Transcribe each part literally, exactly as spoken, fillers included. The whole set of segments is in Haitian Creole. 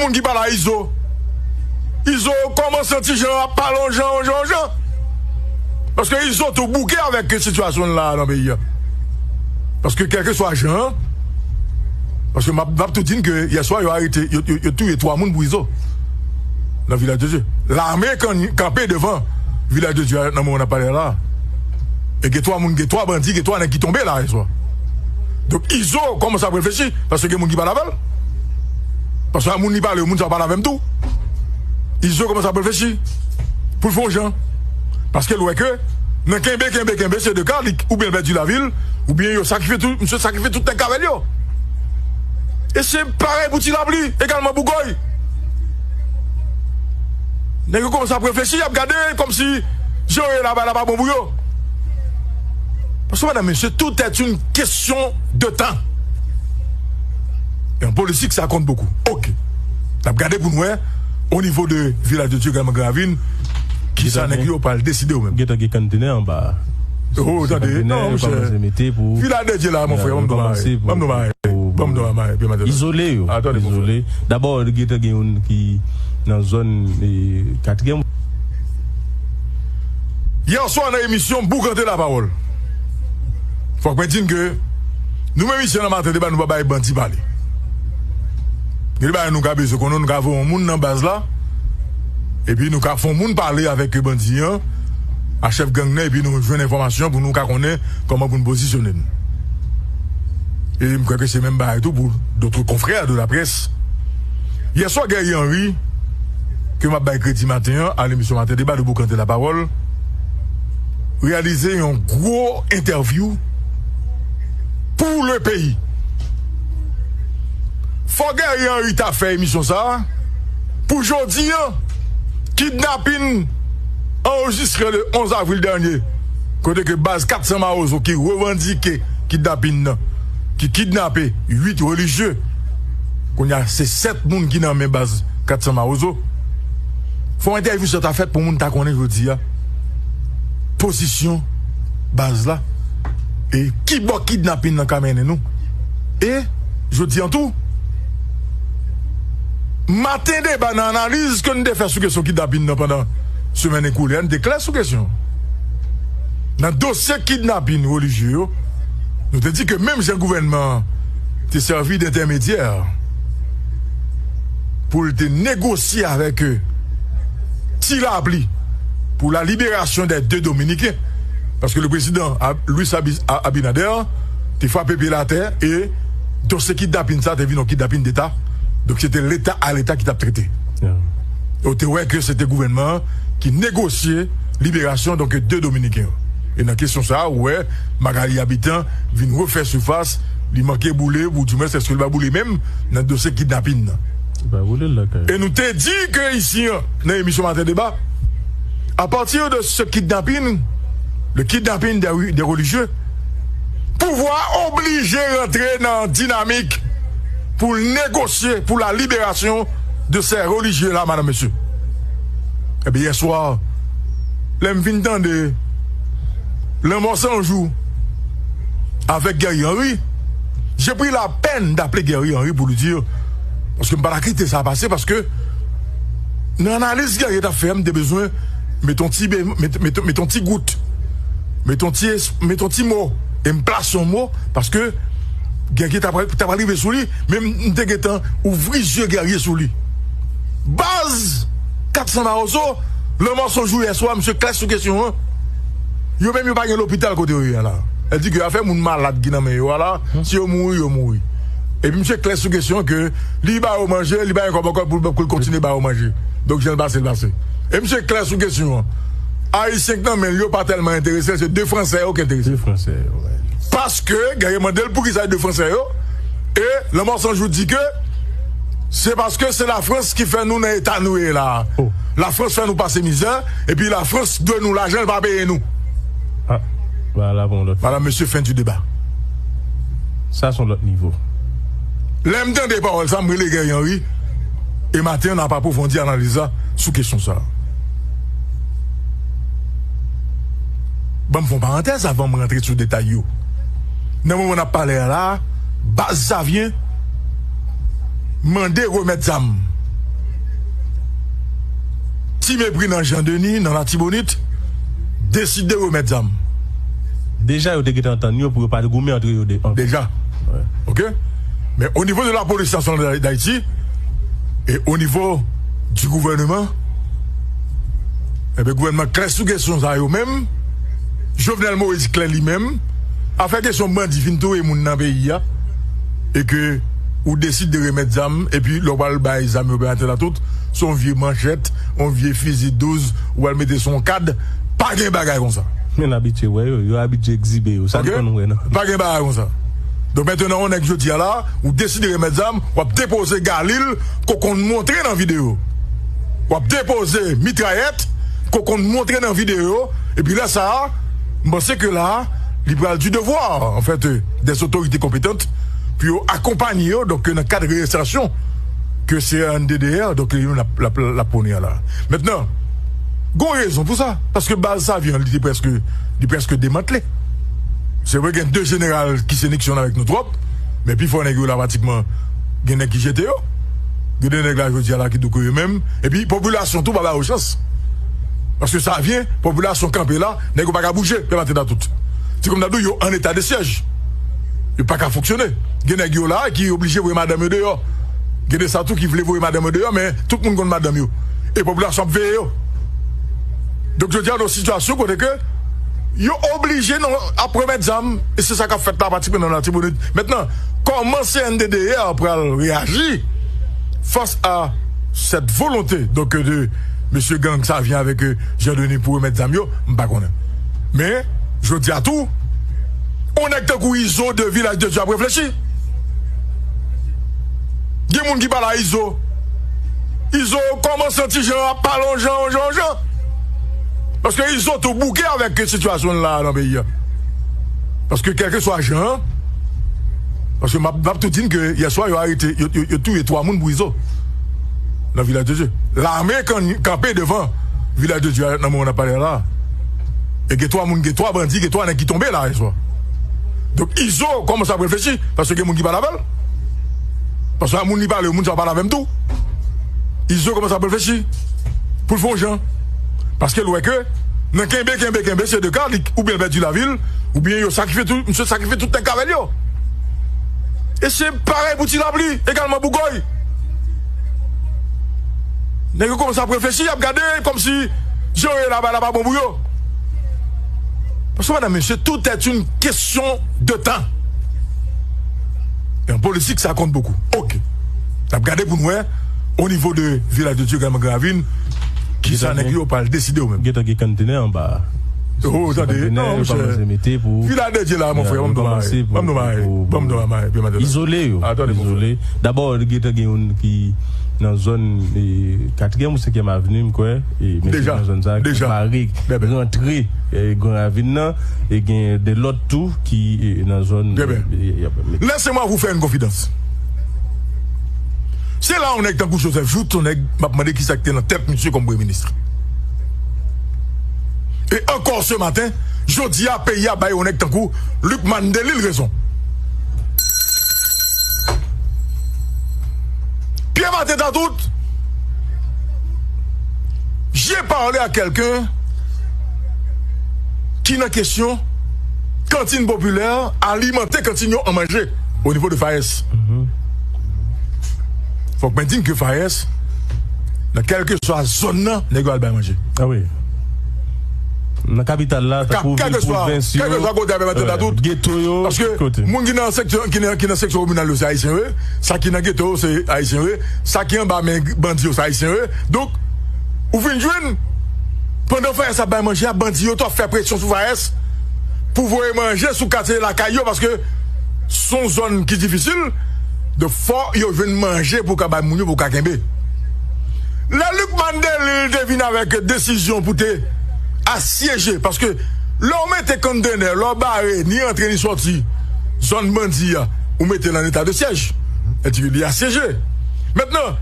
moun ki pale a Izo. Izo kòmanse yon ti jan ap pale yon jan, yon jan, yon jan. Paske Izo tou bouke avèk sitiyasyon l la nan peyi a. Paske kèlkeswa jan an, paske m ap, m ap tou di n ke yèswa yo arete, yo, yo, yo touye twa moun pou Izo nan Vilaj de Dye. Lame kan-, kanpe devan Vilaj de Dye a nan moman n ap pale a la. E gen twa moun, gen twa bandi, gen twa nèg ki tonbe la yèswa. Donk Izo kòmanse ap reflechi, paske gen moun ki pale avè l. Paske a moun li pale yo, moun sa yo pale avè m tou. Izo kòmanse ap reflechi pou l fè yon jan. Paske l wè ke nan kenbe, kenbe, kenbe, se de ka li, oubyen l pèdi lavi l, oubyen yo sakrifye tout, misye sakrifye tout nèg k avè l yo. E se parèy pou Ti Lapli, egalman Bougòy. Nèg yo kòmanse ap reflechi, y ap gade kòmsi jan yo ye la, bagay la pa bon pou yo. Paske, madam, mesye, tout est une question de temps. E an politik, sa kont bokou. Oke. N ap gade pou n wè, o nivo de Vilaj de Dye, egalman Gran Ravin, kisa nèg yo pral deside yo menm. Gentan gen konntenè anba a. Oh, tande, non, monchè. Vilaj de Dye la, mon frè, ban m do mare. Ban m do mare. Ban m do mare, pi maten. Izole yo. Izole. Dabò, gentan gen youn ki nan zòn, e, katriyèm. Yè swa nan emisyon Boukante Lapawòl, fòk mwen di n ke nou menm isi nan Maten Deba, nou pa bay bandi pale. Gen de bagay nou ka bezwen konnen, nou ka voye yon moun nan baz la, epi nou ka fè yon moun pale avèk bandi an, a chèf gang nan, epi nou jwenn enfòmasyon pou nou ka konnen kòman pou n pozisyone n. E m kwè ke se menm bagay tou pou d'autres confrères de la presse. Yè swa, Guerrier Henry, ke m ap bay kredi maten an, a lemisyon Maten Deba de Boukante Lapawòl, reyalize yon gwo entèvyou pou le peyi. Fò Guerrier Henry ta fè emisyon sa a, pou jodi an, kidnapin anrejistre le onz avril dènye, kote ke baz kat san Mawozo ki revandike kidnapin nan, ki kidnape uit relijye, kounye a se sèt moun ki nan men baz kat san Mawozo. Fò entèvyou sa ta fèt pou moun ta konnen jodi a pozisyon baz la e ki bò kidnapin nan ka mennen nou. E jodi an tou, Maten Deba nan analiz ke n te fè sou kesyon kidnapin nan pandan semèn ekoule a, n te klè sou kesyon. Nan dosye kidnapin relijye yo, nou te di ke menm jan gouvènman an te sèvi d entèmedyè pou l te negosye avèk, euh, Ti Lapli pour la libération des deux Dominicains. Paske le président Ab-, Luis Abi-, A-, Abinader te frape pye l atè e dosye kidnapin sa te vin yon kidnapin deta. Donk, se te leta a leta ki t ap trete. Ou te wè ke se te gouvènman an ki negosye liberasyon, donk, de Dominiken yo. E nan kesyon sa a, ou wè, Magalie Habitant vin refè sifas, li manke boule, ou dimwens, èske li pa boule menm nan dosye kidnapin nan? Li pa boule l lakay. E nou te di ke isi an, nan emisyon Maten Deba, à partir de ce kidnapping, le kidnapping des, des religieux, pouvwa oblije rantre nan dinamik pou l negosye pour la libération de ces religieux là, madame, monsieur. Ebyen, yè swa, lè m vin tande Lanmò San Jou avèk Guerrier Henry, j'ai pris la peine d'appeler Guerrier Henry pour lui dire, paske m pa ta kite sa pase, paske nan analiz Guerrier t ap fè a, m te bezwen met yon ti be-, met, met, met yon ti gout, met yon ti es-, met yon ti mo, e m plase yon mo, paske Guerrier t ap, t ap rive sou li, men m, m te gentan ouvri zye Guerrier sou li. Baz kat san Mawozo, Lanmò San Jou yè swa, misye klè sou kesyon an. Yo menm yo pa gen lopital kote yo ye a la. Sa di ke afè moun malad ki nan men yo a la, si yo mouri, yo mouri. Epi misye klè sou kesyon ke li ba yo manje, li pa gen kòb ankò pou, pou l kontinye ba yo manje. Donk, jan l pase, l pase. E misye klè sou kesyon an. Ayisyen k nan men l yo pa tèlman enterese l, se de Fransè yo ki enterese. De Fransè yo, wi. Paske, Guerrier mande l poukisa de Fransè yo, e Lanmò San Jou di ke se paske se Lafrans ki fè nou nan eta nou ye la a. Oh. Lafrans fè nou pase mizè, epi Lafrans dwe nou lajan, l pa peye nou. Ah, voilà, bon, lòt. Madame, monsieur, fin du débat. Sa se yon lòt nivo. Lè m tande pawòl sa, m rele Guerrier Henry, e maten an, n ap apwofondi analiz la sou kesyon sa a. Ban m fè yon parantèz avan m rantre sou detay yo. Nan moman n ap pale a la a, baz Savyen mande remèt zam. Ti Mepri nan Jan Deni, nan Latibonit, deside remèt zam. Deja, yo te gentan antann yo pou yo pa goumen antre yo de ankò. Deja. Wi. Oke? Men o nivo de la polis nasyonal d'Ayiti e o nivo di gouvènman, enben, gouvènman klè sou kesyon sa yo menm. Jovenel Moïse klè li menm. Afè kesyon bandi vin touye moun nan peyi a, e ke ou deside remèt zam, epi lè w pral bay zam yo bay atè la tout, se yon vye manchèt, yon vye fizi douz, ou pral mete sou yon kad, pa gen bagay konsa. Men n abitye wè yo, yo abitye egzibe yo, sa n konn wè nan. Pa gen bagay konsa. Donk, mentnan, yon nèg jodi a la, ou deside remèt zam, w ap depoze galil, ke w konn montre nan videyo. W ap depoze mitrayèt, ke w konn montre nan videyo, epi lè sa a, m panse ke la, li pral du devoir, en fait, euh, des autorités compétentes pou yo akonpanye yo, donk, nan kad reyensèsyon ke C R N D D R, donk, li menm l ap, l ap, l ap pwone a la. Mentnan, gon rezon pou sa, paske baz Savyen, li te prèske, li prèske demantle. Se vre, gen de jeneral ki se Nixon avèk nou twòp, men pifò nèg yo la pratikman, gen nèg ki jete yo. Gen de nèg la jodi a la ki di w ke yo menm. Epi popilasyon tou pa ba yo chans. Paske Savyen, popilasyon kanpe la, nèg yo pa ka bouje, pèp atè la tout. Se kòm ta di w yo an eta de syèj. Yo pa ka fonksyone. Gen nèg yo la ki oblije voye madanm yo deyò. Gen de sa tou ki vle voye madanm yo deyò, men tout moun konn madanm yo. E popilasyon ap veye yo. Donk, jodi a, nan yon sitiyasyon kote ke yo oblije non, ap remèt zam, e se sa k ap fèt la, pratikman nan Latibonit. Mentnan, kòman C N D D R pral reyaji fas a cette volonté, donk, de mesye gang Savyen avèk, euh, Jean Denis pou remèt zam yo, m pa konnen. Men, jodi a tou, yon nèg tankou Izo de Vilaj de Dye ap reflechi. Gen moun ki pale a Izo. Izo kòmanse yon ti jan ap pale yon jan, yon jan, yon jan. Paske Izo tou bouke avèk sitiyasyon la nan peyi a. Paske kèlkeswa jan an, paske m ap, m ap tou di n ke yèswa yo arete, yo, yo, yo touye twa moun pou Izo nan Vilaj de Dye. Lame kan-, kanpe devan Vilaj de Dye a nan moman n ap pale a la. E gen twa moun, gen twa bandi, gen twa nèg ki tonbe la yèswa. Donk, Izo kòmanse ap reflechi, paske gen moun ki pale avè l. Paske a moun li pale, moun sa yo pale avè m tou. Izo kòmanse ap reflechi pou l fè yon jan. Paske l wè ke nan kenbe, kenbe, kenbe, se de ka, li, oubyen l pèdi lavi l, oubyen yo sakrifye tout, misye sakrifye tout nèg k avè l yo. E se parèy pou Ti Lapli, egalman Bougòy. Nèg yo kòmanse ap reflechi, y ap gade kòmsi jan yo ye laba la pa bon pou yo. Paske, madam, mesye, tout est une question de temps. E an politik, sa kont bokou. Oke. N ap gade pou n wè, o nivo de Vilaj de Dye, egalman Gran Ravin, kisa nèg yo pral deside yo menm. Gentan gen konntenè anba a. Oh, tande, non, monchè. Vilaj de Dye la, mon frè, ban m do mare. Ban m do mare. Ban m do mare. Izole yo. Izole. Dabò, gentan gen youn ki nan zòn, e, katriyèm ou senkyèm avni, m kwè, e, mesye nan zòn sa, ki pare rantre, e, Gran Ravin nan, e gen de lòt tou ki, e, nan zòn, e, y ap mete. Laissez-moi vous faire une confidence. Se la yon nèg tankou Joseph Jouthe, yon nèg, m ap mande kisa ki te nan tèt misye kòm premye minis. E ankò se maten, jodi a, peyi a bay yon nèg tankou Lucmane Delille rezon. Pierre Martin Tatout, j'ai parlé à quelqu'un ki nan kesyon kantin popilè, alimante kantin yo an manje o nivo de FAES. Fòk mwen di n ke FAES, nan kèlkeswa zòn nan, nèg yo al bay manje. Ah wi. Nan kapital la, tankou vil pwovens yo, kèlkeswa kote, geto yo, paske moun ki nan seksyon, ki nan, ki nan seksyon kominal yo, se ayisyen yo ye. Sa ki nan geto yo, se ayisyen yo ye. Sa ki anba men bandi yo, se ayisyen yo ye. Donk, ou vin jwenn, pandan FAES ap bay manje a, bandi yo tou ap fè presyon sou FAES pou voye manje sou katye lakay yo, paske se yon zòn ki difisil. Donk, fò yo jwenn manje pou ka bay moun yo, pou ka kenbe. Lè Lucmane Delille te vin avèk desizyon pou te asyeje, paske lè w mete kontenè, lè w bare, ni antre, ni sòti, zòn bandi a, ou mete l an eta de syèj. Sètadi, li asyeje. Mentnan,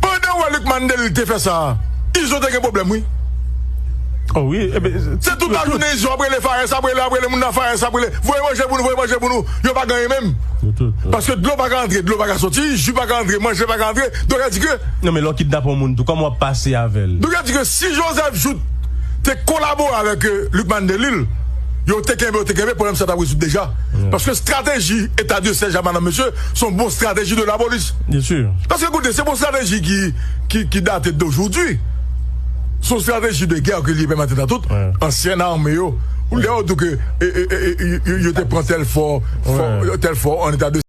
pandan w wè Lucmane Delille te fè sa a, Izo te gen pwoblèm, wi. Oh wi, e ben, Se tout la jounen izi, ap rele Fares, ap rele, ap rele moun nan Fares, ap rele, voye manje pou nou, voye manje pou nou. Yo pa gen anyen menm. Paske dlo pa ka antre, dlo pa ka soti, ji pa ka antre, manje pa ka antre. Donk, sa di ke. Non, men lè w kidnape yon moun tou, kòman w ap pase avè l? Donk, sa di ke si Joseph Jouthe te kolabore avèk euh, Lucmane Delille, yo te kenbe, yo te kenbe, pwoblèm sa t ap rezoud deja. Paske strateji eta de syèj a madanm mesye, se yon bon strateji de lapolis. Byen si. Paske, koute, se pa yon strateji ki, ki, ki date d'aujourd'hui. Se yon strateji de gè ke li pèmèt a tout ansyen ame yo. Ou lè yo di ke e, e, e, e, yo, yo te pran tèl fò, fò, tèl fò an eta de